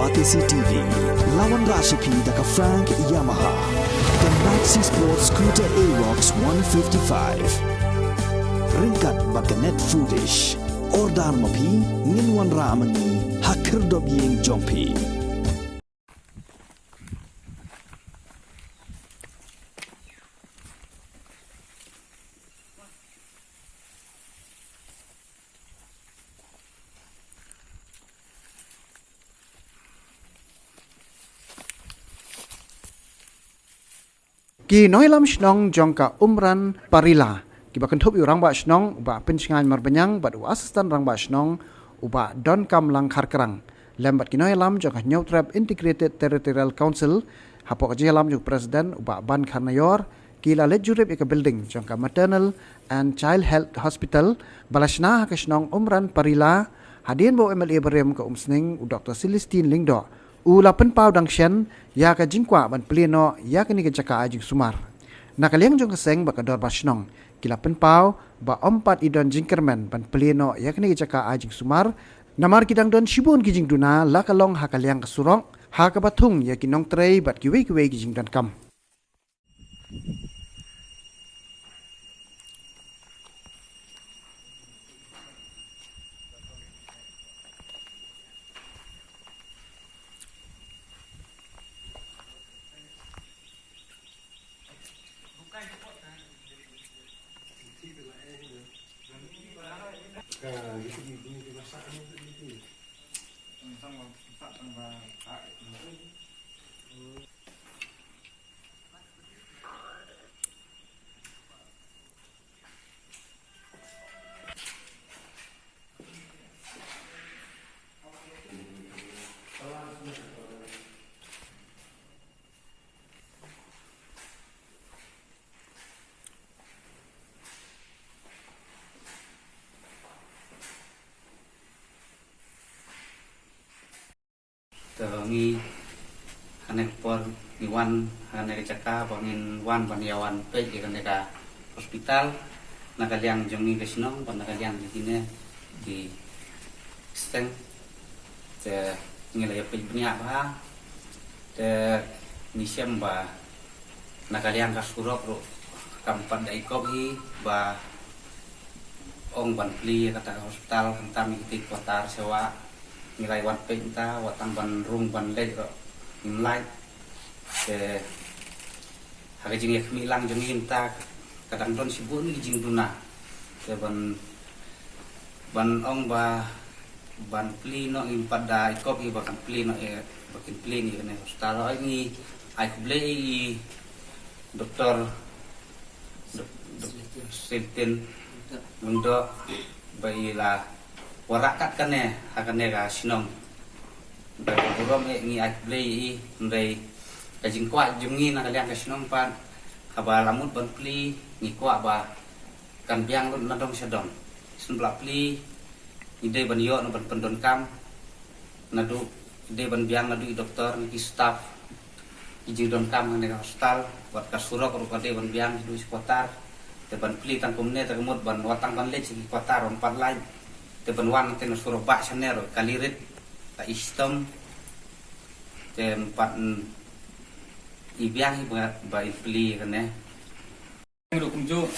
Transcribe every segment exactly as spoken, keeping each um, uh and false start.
Batesi T V, la wanrah sha phi da ka Frank Yamaha, ka Maxi Sport Scooter Aerox one fifty-five. Ryngkat bad ka Net Foodish. Order ma phi, ngin wanrah ma ngi ha khyrdop ïing jong phi. Ki nongïalam shnong jong ka Umran Parila, kiba kynthup ïa u Rangbah Shnong u Bah Pynshngaiñ Marbaniang bad u Assistant Rangbah Shnong u Bah Donkam Langkharkrang, lem bad ki nongïalam jong ka Hynñiewtrep Integrated Territorial Council, hapoh ka jingïalam jong u President u Bah Ban Kharnaior, ki la leit jurip ïa ka building jong ka Maternal and Child Health Hospital ba la shna ha ka shnong Umran Parila, hadien ba u M L A barim ka Umsning u Doktor Celestine Lyngdoh u la pynpaw dang shen ïa ka jingkwah ban plie noh ïa kane ka jaka ai jingsumar. Na ka liang jong ka seng bad ka dorbar shnong, ki la pynpaw ba ym pat i don jingkyrmen ban plie noh ïa kane ka jaka ai jingsumar, namar ki dang don shibun ki jingduna, la ka long ha ka liang ka surok, ha kaba thung ïa ki nongtrei bad kiwei kiwei ki jingdonkam. Te ngi, ha kane ka por ngi wan ha kane ka jaka ba ngin wan ban ïa wan peit ïa kane ka hospital, na ka liang jong ngi ka shnong bad na ka liang jong kine ki seng. Te ngi la ïa peit bniah bha, te ngi shem ba na ka liang ka surok ruh kam pat da i kop hi ba ong ban plie ïa kata ka hospital, hangta ïa kata ka quarter shuwa ngi la ïa wan peit, hangta wat tang ban rung ban leit ruh ngim lait. Te ha ka jingïakhmih lang jong ngi, hangta ka dang don shibun ki jingduna. Te ban, ban ong ba ban plie noh, ngim pat da i kop hi ba kan plie noh, eh, ba kin plie noh ïa kane ka hospital. Hooid, ngi ai khublei ïa i Doktor Dok-, Dok-, Celestine Lyngdoh ba i la wanrah kat kane ha kane ka shnong. Ba ka burom, eh, ngi ai khublei ïa i, hynrei ka jingkwah jong ngi na ka liang ka shnong pat, haba la mut ban plie, ngi kwah ba kan biang lut na dong sha dong. Shen ba la plie, ngi dei ban ïoh na ban pyndonkam, naduh dei ban biang naduh i doktor, na ki staff, ki jingdonkam ha kane ka hospital, wat ka surok ruh ka dei ban biang naduh shi quarter. Te ban plie tang kumne te ka mut ban wat tang ban leit sha ki quarter ym pat lait. Te ban wan te na surok bah shane ruh ka lirit, ka i shitom. Te ym pat, mm, i biang hi ba, ba i plie kane. Ruh kumjuh,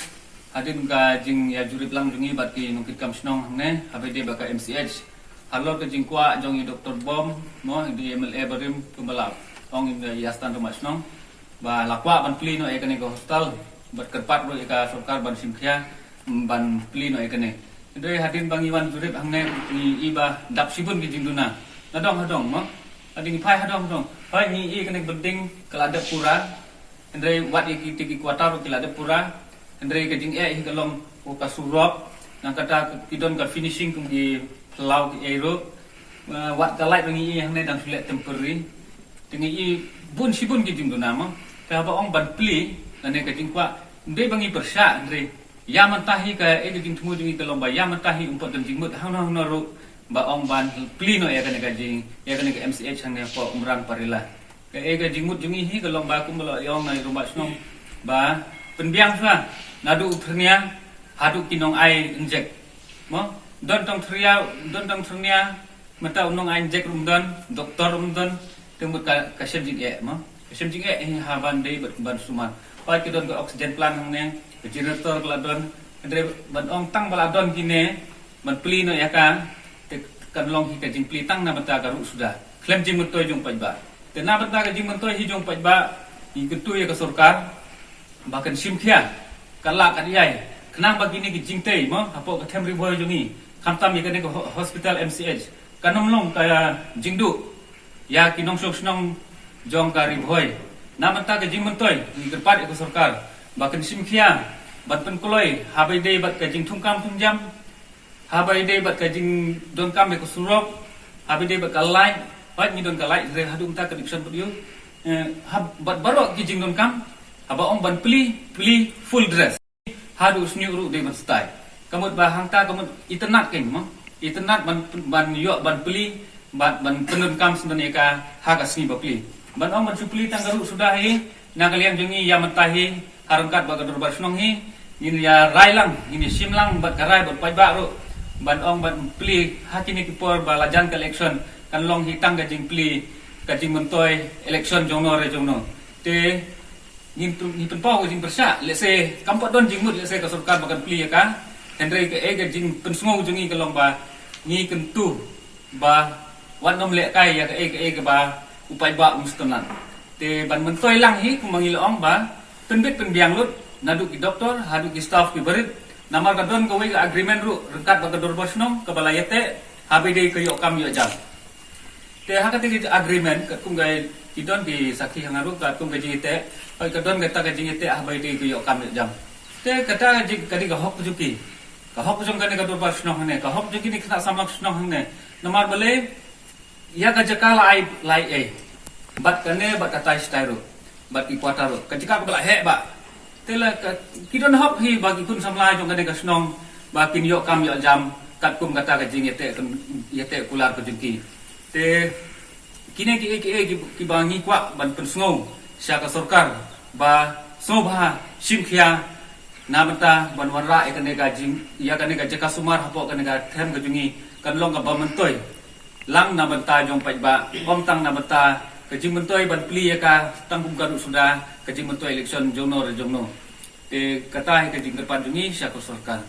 hadien ka jingïajurip lang jong ngi bad ki nongkitkam shnong hangne, haba ïadei bad ka M C H. Halor ka jingkwah jong i Doktor Bom, mo, i M L A barim kumba la ong i Assistant Rangbah Shnong ba la kwah ban plie noh ïa kane ka hospital, bad kyrpad ruh ïa ka sorkar ban shim khia, mm, ban plie noh ïa kane. Hynrei hadien ba ngi wan jurip hangne ngi i ba dap shibun ki jingduna. Na dong ha dong mo. Hadien ngi phai ha dong ha dong. Phai ngi i kane ka building ka la dep pura. Hynrei wat ïa ki, ki quarter ki la dep pura. Hynrei ka jingeh hi ka long ka surok. Nangta ki don ka finishing kum ki phyllaw ki ei ruh. Eh, wat ka light ruh ngi i hangne dang shu leh temporary. Te ngi i bun shibun ki jingduna mo. Te haba ong ban plie, lane ka jingkwah, ym dei ba ngi pyrshah, hynrei ïa mynta hi kaei ka jingthmu jong ngi ka long ba ïa mynta hi ym pat don jingmut hangno hangno ruh ba ong ban plie noh ïa kane ka jing, ïa kane ka M C H hangne hapoh Umran Parila. Kaei ka jingmut jong ngi hi ka long ba kumba la ong i Rangbah Shnong ba pynbiang shuwa naduh u thyrnia haduh ki nongai injek. Mo, don tang thyrnia, don tang thyrnia Mynta u nong-ainjek ruh ym don, doktor ruh ym don, te mut ka, ka shem jingeh mo. Ka shem jingeh hi ha ban dei bad ban sumar. Pat ka don ka oxygen plant hangne, ka generator ka la don, hynrei ban ong tang ba la don kine, ban plie noh ïa ka, te kan long hi ka jingplie tang na bynta ka ruh suda. Khlem jingmyntoi jong paidbah. Te na bynta ka jingmyntoi hi jong paidbah, ngi kyntu ïa ka sorkar, ba kan shim khia, kan lah kan ïai, khnang ba kine ki jingtei mo, hapoh ka them Ri Bhoi jong ngi, khamtam ïa kane ka ho-, hospital M C H, kan ym long ka jingduh ïa ki nongshong shnong jong ka Ri Bhoi. Na bynta ka jingmyntoi, ngi kyrpad ïa ka sorkar ba kan shim khia, ban pynkloi, haba ïadei bad ka jingthungkam thungjam, haba ïadei bad ka jingdonkam ïa ka surok, haba ïadei bad ka light, bad ngi don ka light, hynrei haduh mynta connection pat ïoh. Eh, hab-, bad baroh ki jingdonkam, haba ong ban plie, plie full dress. Haduh shñiuh ruh dei ban stai. Ka mut ba hangta ka mut itynnad kein mo. Itynnad ban, ban ïoh ban plie, bad ban pyndonkam sngewbha ïa ka ha ka sngi ba plie. Ban ong ban shu plie tang ka ruh suda hi, na ka liang jong ngi ïa mynta hi, ha ryngkat bad ka dorbar shnong hi, ngin ïa rai lang, ngin ïa shim lang bad ka rai bad paidbah ruh. Ban ong ban plie ha kine ki por ba la jan ka election, kan long hi tang ka jingplie, ka jingmyntoi election jong no re jong no. Te ngin pyn-, ngin pynpaw ka jingpyrshah, lehse kam pat don jingmut, lehse ka sorkar ba kan plie ïa ka. Hynrei kaei ka jingpynsngew jong ngi ka long ba ngi kyntu ba wat nym lehkai ïa kaei kaei kaba u paidbah um sngewtynnad. Te ban myntoi lang hi kumba ngi la ong ba pynbit pynbiang lut naduh ki doktor haduh ki staff ki barit. Namar ka don kawei ka agreement ruh ryngkat bad ka dorbar shnong kaba la ïateh haba ïadei ka ïoh kam ïoh jam. Te ha kata ka agreement katkum ka, ki don ki sakhi hangne ruh, katkum ka jingïateh, ka don kata ka jingïateh haba ïadei ka ïoh kam ïoh jam. Te kata ka jing, ka dei ka hok jong ki. Ka hok jong kane ka dorbar shnong hangne, ka hok jong kine ki khynnah samla shnong hangne. Namar balei, ïa ka jaka la ai, la ai ei. Bad kane bad katai shatai ruh, bad ki quarter ruh, ka jaka kaba la heh bha. Te la ka, ki don hok hi ba ki khun samla jong kane ka shnong ba kin ïoh kam ïoh jam katkum kata ka jingïateh, ïateh kular ka jong ki. Te kine kiei kiei ki, kiba ngi kwah ban pynsngew sha ka sorkar ba sngewbha shim khia na bynta ban wanrah ïa kane ka jing, ïa kane ka jaka sumar hapoh kane ka them ka jong ngi, kan long kaba myntoi lang na bynta jong paidbah, ym tang na bynta ka jingmyntoi ban plie ïa ka tang kum ka ruh suda, ka jingmyntoi election jong no re jong no. Te kata hi ka jingkyrpad jong ngi sha ka sorkar.